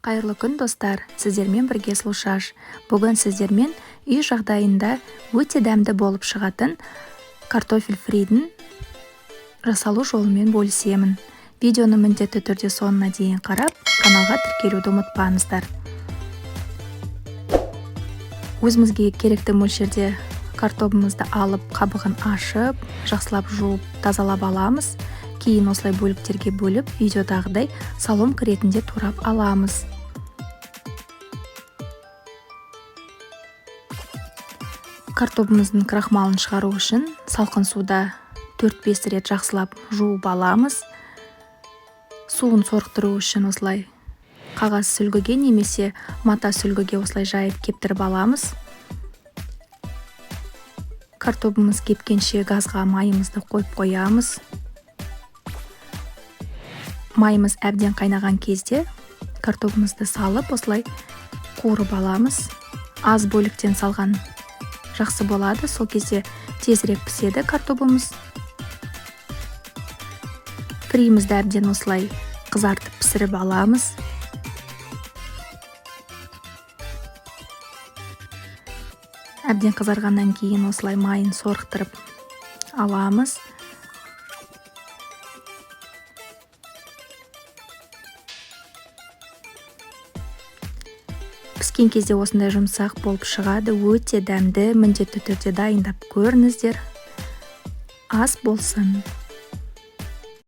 Қайырлы күн, достар! Сіздермен бірге Сұлушаш. Бүгін сіздермен үй жағдайында өте дәмді болып шығатын картофель фридің жасалу жолымен бөлісемін. Видеоны міндетті түрде соңына дейін қарап, каналға тіркелуді ұмытпаңыздар. Өзімізге керекті мөлшерде картобымызды алып, қабығын ашып, жақсылап жуып, тазалап аламыз. Кейін осылай бөліктерге бөліп, видеодағыдай соломка ретінде турап аламыз. Картобымыздың крахмалын шығару үшін салқын суда 4-5 рет жақсылап жуып аламыз. Суын сорықтыру үшін осылай қағаз сүлгіге немесе мата сүлгіге осылай жайып кептіріп аламыз. Картобымыз кепкенше газға майымызды қойып қоямыз. Майымыз әбден қайнаған кезде картобымызды салып осылай қуырып аламыз. Аз бөліктен салған жақсы болады, сол кезде тезірек піседі картобымыз. Фриімізді әбден осылай қызартып пісіріп аламыз. Әбден қызарғаннан кейін осылай майын сорықтырып аламыз. Піскен кезде осындай жұмсақ болып шығады, өте дәмді, міндетті түрде дайындап көріңіздер. Ас болсын.